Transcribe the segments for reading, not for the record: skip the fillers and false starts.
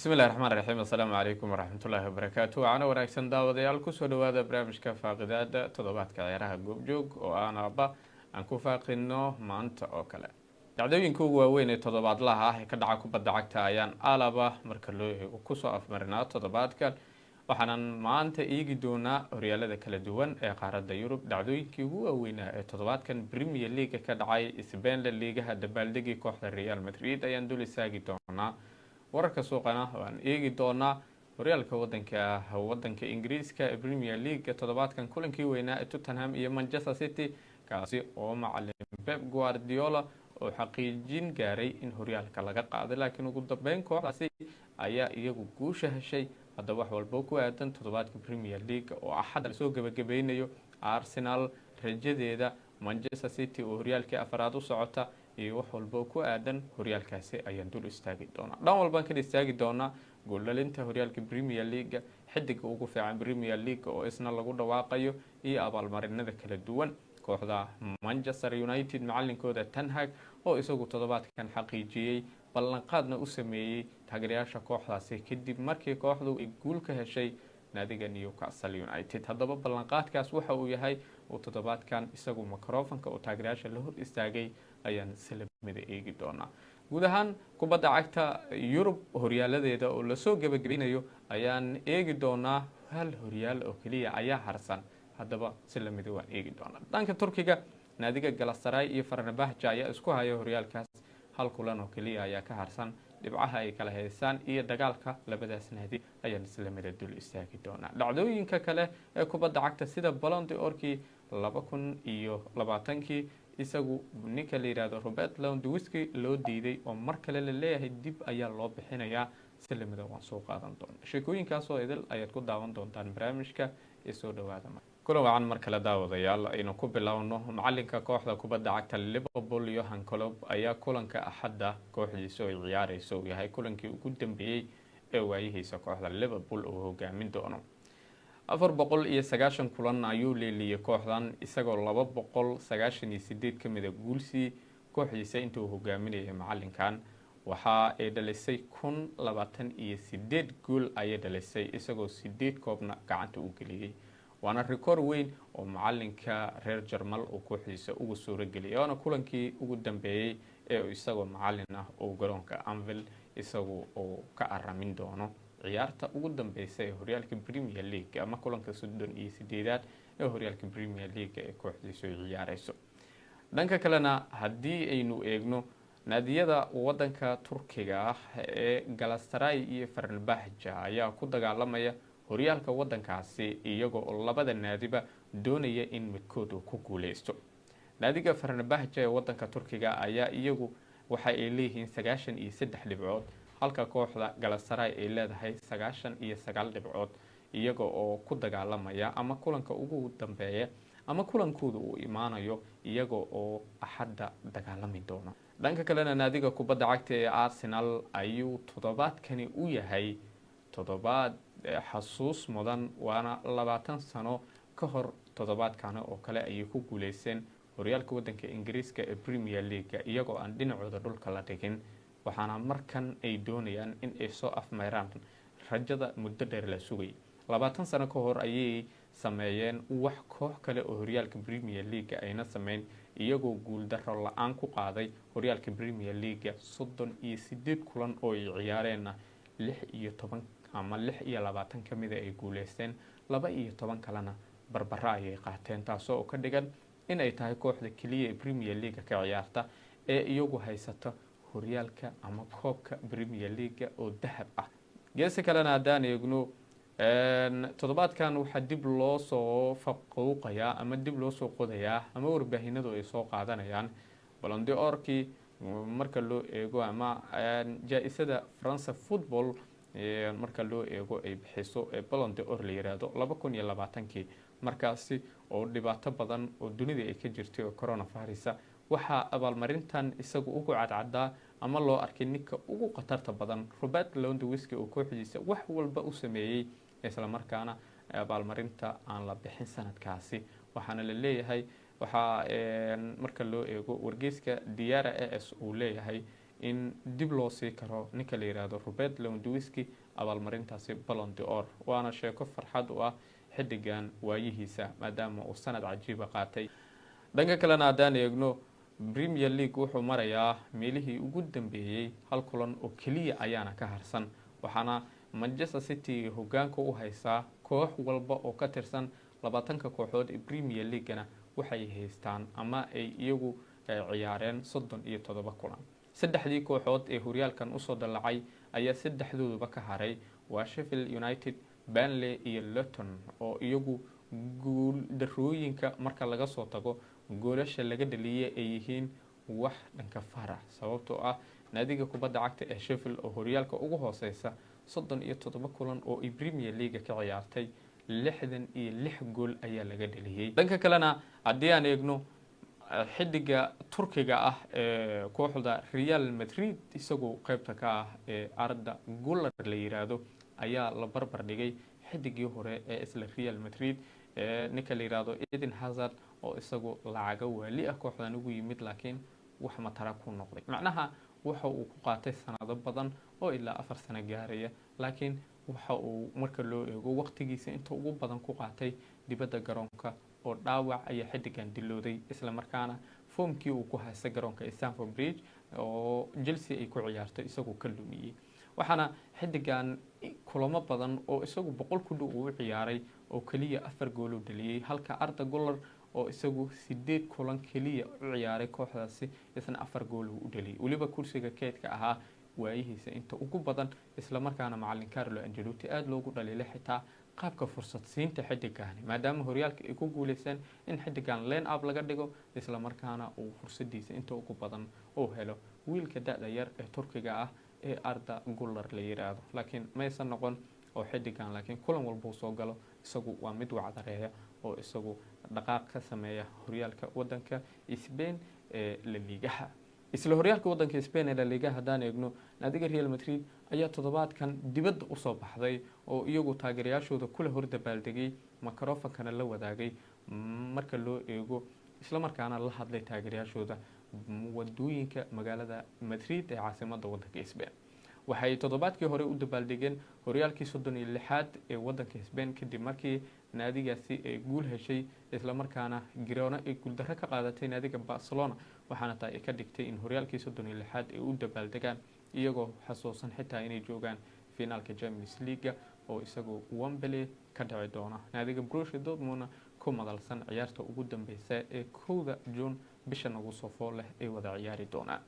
Bismillahi raxmaan raxiim. Assalaamu calaykum waraxmatullaahi wabarakaatu. Wacana wanaagsan daawadayaal, kusoo dhawaada barnaamijka faaqidaada toddobaadka ciyaaraha Goobjoog oo aan aaba aan ku faaqino maanta oo kale dhacdooyinka ugu waaweyn ee toddobaadlaha ah ee ka dhaca kubadda cagta ayaan alaba marka loo eego kusoo afmarinaa toddobaadkan. Waxaanan maanta eegi doonaa horyaalada kala duwan ee qaaradda Yurub, dhacdooyinkii ugu waaweynaa ee toddobaadkan Premier League ka dhacay, Spain La Ligaha, dabaaldegii kooxda Real Madrid ayaan dul istaagi doonaa, wararka suuqana waan eegi doonaa, horyaalka wadanka Ingiriiska ee Premier League toddobaadkan kulankii weynaa ee Tottenham iyo Manchester City, kaasi oo macalin Pep Guardiola oo xaqiijin gaaray in horyaalka laga qaaday, laakiin ugu dambeyn kooxdaasi ayaa iyagu guusha heshay. Haddaba wax walbo ku aadan toddobaadka Premier League oo Axadda lasoo gebagabeynayo, Arsenal rajadeeda, Manchester City oo horyaalkii afaraad u socota iyo wax walbo ku aadan horyaalkaasi ayaan dul istaagi doonaa. Dhan walbaan kan istaagi doonaa, gooldhalinta horyaalka Premier League, xidiga ugu fiican Premier League oo isna lagu dhawaaqayo iyo abaalmarinada kala duwan, kooxda Manchester United macalinkooda Ten Hag oo isagu toddobaadkan xaqiijiyey, ballanqaadna u sameeyey taageerayaasha kooxdaasi kadib markii kooxdu ay guul ka heshay naadiga Newcastle United. Haddaba ballanqaadkaas waxa uu yahay uu toddobaadkan isagu microfonka oo taageerayaasha la hor istaagay ayaan islamida eegi doonaa. Guud ahaan kubadda cagta Yurub horyaaladeeda oo lasoo gebagabeynayo ayaan eegi doonaa. Hal horyaal oo keliya ayaa harsan, haddaba si lamida waan eegi doonaa. Dhanka Turkiga, naadiga Galatasaray iyo Fenerbahce ayaa isku haya horyaalkaas. Hal kulan oo keliya ayaa ka harsan. Dhibcaha ay kala haystaan iyo dagaalka labadaas naadi ayaan isla mida dul istaagi doonaa. Dhacdooyinka kale ee kubadda cagta sida Ballon d'Or-kii 2020-kii isagu ninka la yihahdo Robert Lewandowski loo diiday oo mar kale la leeyahay dib ayaa loo bixinayaa, si lamida waan soo qaadan doona. Sheekooyinkaasoo idil ayaad ku daawan doontaan barnaamijka ee soo dhawaada. Kulan wacan mar kale daawadayaal. Aynu ku bilowno. Macalinka kooxda kubadda cagta Liverpool, Jurgen Klopp, ayaa kulanka Axadda kooxdiisa ay ciyaareyso uu yahay kulankii ugu dambeeyey ee waayihiisa kooxda Liverpool uu hogaamin doono. 490 kulan ayuu leeliyey kooxdan, isagoo 298 kamida guulsii kooxdiisa inta uu hogaaminayay. Macalinkan waxa ay dhalisay 1028 gool ayay dhalisay, isagoo sideed koobna gacanta u geliyey, waana rikoor weyn oo macalinka reer Jarmal uu kooxdiisa ugu suurageliyay. Waana kulankii ugu dambeeyey ee isagoo macalin ah uu garoonka Anfield isagu uu ka aramin doono ciyaarta ugu dambeysa ee horyaalka Premier League ama kulanka 38aad ee horyaalka Premier League ee kooxdiisu ay ciyaareyso. Dhanka kalena, haddii aynu eegno naadiyada wadanka Turkiga ah ee Galatasaray iyo Fenerbahce ayaa ku dagaalamaya horyaalka wadankaasi, iyagoo oo labada naadiba doonaya in midkood uu ku guuleysto. Naadiga Fenerbahce ee wadanka Turkiga ayaa iyagu waxa ay leeyihiin 93 dhibcood, halka kooxda Galatasaray ay leedahay 99 dhibcood, iyaga oo ku dagaalamaya ama kulanka ugu dambeeya ama kulankooda uu imaanayo iyaga oo Axadda dagaalami doono. Dhanka kalena, naadiga kubadda cagta ee Arsenal ayuu toddobaadkani u yahay toddobaad xasuus mudan, waana 20 sano ka hor toddobaadkani oo kale ayay ku guuleysteen horyaalka wadanka Ingiriiska ee Premier League, iyagoo aan dhinacooda dhulka la dhigin. Waxaana markan ay doonayaan in ay soo afmeeraan rajada muddo dheer la sugay. 20 sano ka hor ayay sameeyeen wax koox kale oo horyaalka Premier League ayna sameyn, iyagoo guuldaro la-aan ku qaaday horyaalka Premier League. 38 kulan oo ay ciyaareenna, 16 ama 26 kamida ay guuleysteen, 12 kalena barbaro ayay qaateen, taasoo ka dhigan inay tahay kooxda keliya ee Premier League ka ciyaarta ee iyagu haysata horyaalka ama koobka Premier League oo dahab ah. Geesi kalena haddaan eegno, toddobaadkan waxaa dib loo soo faquuqayaa ama dib loo soo qodayaa ama warbaahinadu ay soo qaadanayaan Ballon d'Or-kii marka loo eego ama jaa-isada France Football marka loo eego ay bixiso ee Ballon d'Or la yiraahdo 2020-kii, markaasi oo dhibaato badan oo dunida ay ka jirtay oo coronavirus. Waxaa abaalmarintan isagu ugu cadcadaa ama loo arkay ninka ugu khatarta badan Robert Lewandowski, oo kooxdiisa wax walba u sameeyey, islamarkaana abaalmarinta aan la bixin sanadkaasi. Waxaana la leeyahay, waxaa marka loo eego wargeyska Diario AS uu leeyahay in dib loo sii karo ninka la yihahdo Robert Lewandowski abaalmarintaasi Ballon d'Or. Waana sheeko farxad u ah xidigan waayihiisa, maadaama uu sanad cajiiba qaatay. Dhanka kalena haddaan eegno, Premier League wuxuu marayaa meelihii ugu dambeeyey, hal kulan oo keliya ayaana ka harsan, waxaana Manchester City hogaanka u haysaa. Koox walba oo ka tirsan 20-ka kooxood ee Premier Leaguena waxay haystaan ama ay iyagu ciyaareen 37 kulan. Saddexdii kooxood ee horyaalkan usoo dallacay ayaa saddexdooduba ka haray, waa Sheffield United, Burnley iyo Luton, oo iyagu guul darooyinka marka laga soo tago goolasha laga dhaliyay ay yihiin wax dhanka fara, sababtoo ah naadiga kubadda cagta ee Sheffield oo horyaalka ugu hooseysa, 37 kulan oo ay Premier Leaga ka ciyaartay, 66 gool ayaa laga dhaliyey. Dhanka kalena haddii aan eegno, xidiga Turkiga ah ee kooxda Real Madrid isagoo qeybta ka ah ee Arda Guler la yiraahdo ayaa la barbar dhigay xidigii hore ee isla Real Madrid ee ninka la yiraahdo Eden Hazard, oo isagu lacago waali ah kooxdan ugu yimid, laakiin wax matara ku noqday. Macnaha waxa uu ku qaatay sanado badan oo ilaa 4 sano gaaraya, laakiin waxa uu marka loo eego waqtigiisa inta ugu badan ku qaatay dibadda garoonka, oo dhaawac ayaa xidigan dilooday, isla markaana foomkii uu ku haysta garoonka Stamford Bridge oo Chelsea ay ku ciyaartay isagoo ka lumiyey. Waxaana xidigan kulamo badan oo isagu 100 ku dhow uu u ciyaaray oo keliya 4 gool u dhaliyey, halka Arda Guler oo isagu 8 kulan keliya u ciyaaray kooxdaasi isna 4 gool uu u dhaliyey, weliba kursiga keydka ahaa waayihiisa inta ugu badan, isla markaana macalin Carlo Ancelotti aada loogu dhaliilay xitaa qaabka fursad siinta xidigani, maadaama horyaalka ay ku guuleysteen in xidigan line up laga dhigo, isla markaana uu fursadiisa inta ugu badan uu helo wiilka da-da yar ee Turkiga ah ee Arda Guler la yiraahdo. Laakiin maysan noqon oo xidigan, laakiin kulan walbuu soo galo isagu waa mid wacdareeya oo isagu dhaqaaq ka sameeya horyaalka wadanka Spain ee La Ligaha. Isla horyaalka wadanka Spain ee La Liga haddaan eegno, naadiga Real Madrid ayaa toddobaadkan dibadda usoo baxday oo iyagu taageerayaashooda kula hor dabaaldegay, microfonkana la wadaagay marka loo eego, isla markaana la hadlay taageerayaashooda wadooyinka magaalada Madrid ee caasimada wadanka Spain. Waxay toddobaadkii hore u dabaaldegeen horyaalkii 36aad ee wadanka Spain, kadib markii naadigaasi ay guul heshay, islamarkaana Girona ay guuldarro ka qaadatay naadiga Barcelona. Waxaana taa ay ka dhigtay in horyaalkii 36aad ay u dabaaldegaan, iyagoo xasuusan xitaa inay joogaan finaalka Champions Leaguega oo isagu Wembley ka dhici doona, naadiga Borussia Dortmund ku madalsan ciyaarta ugu dambeysa ee 1da Juun bisha nagu soo fool leh ay wada ciyaari doonaan.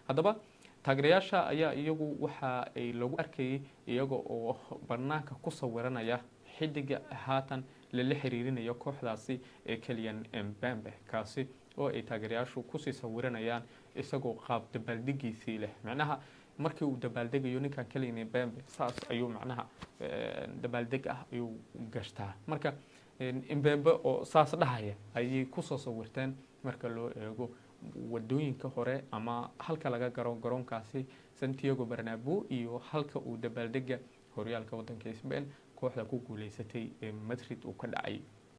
Haddaba taageerayaasha ayaa iyagu waxa ay lagu arkayay iyaga oo banaanka ku sawiranaya xidiga haatan lala xiriirinayo kooxdaasi ee Kylian Mbappe, kaasi oo ay taageerayaashu kusii sawiranayaan isagoo qaab dabaaldegiisii leh. Macnaha markii uu dabaaldegayo ninkan Kylian Mbappe saas ayuu macnaha dabaaldeg ah ayuu gashtaa. Marka Mbappe oo saas dhahaya ayay kusoo sawirteen marka loo eego wadooyinka hore ama halka laga garo garoonkaasi Santiago Bernabeu iyo halka uu dabaaldega horyaalka wadanka Spain kooxda ku guuleysatay ee Madrid uu ka dhacay.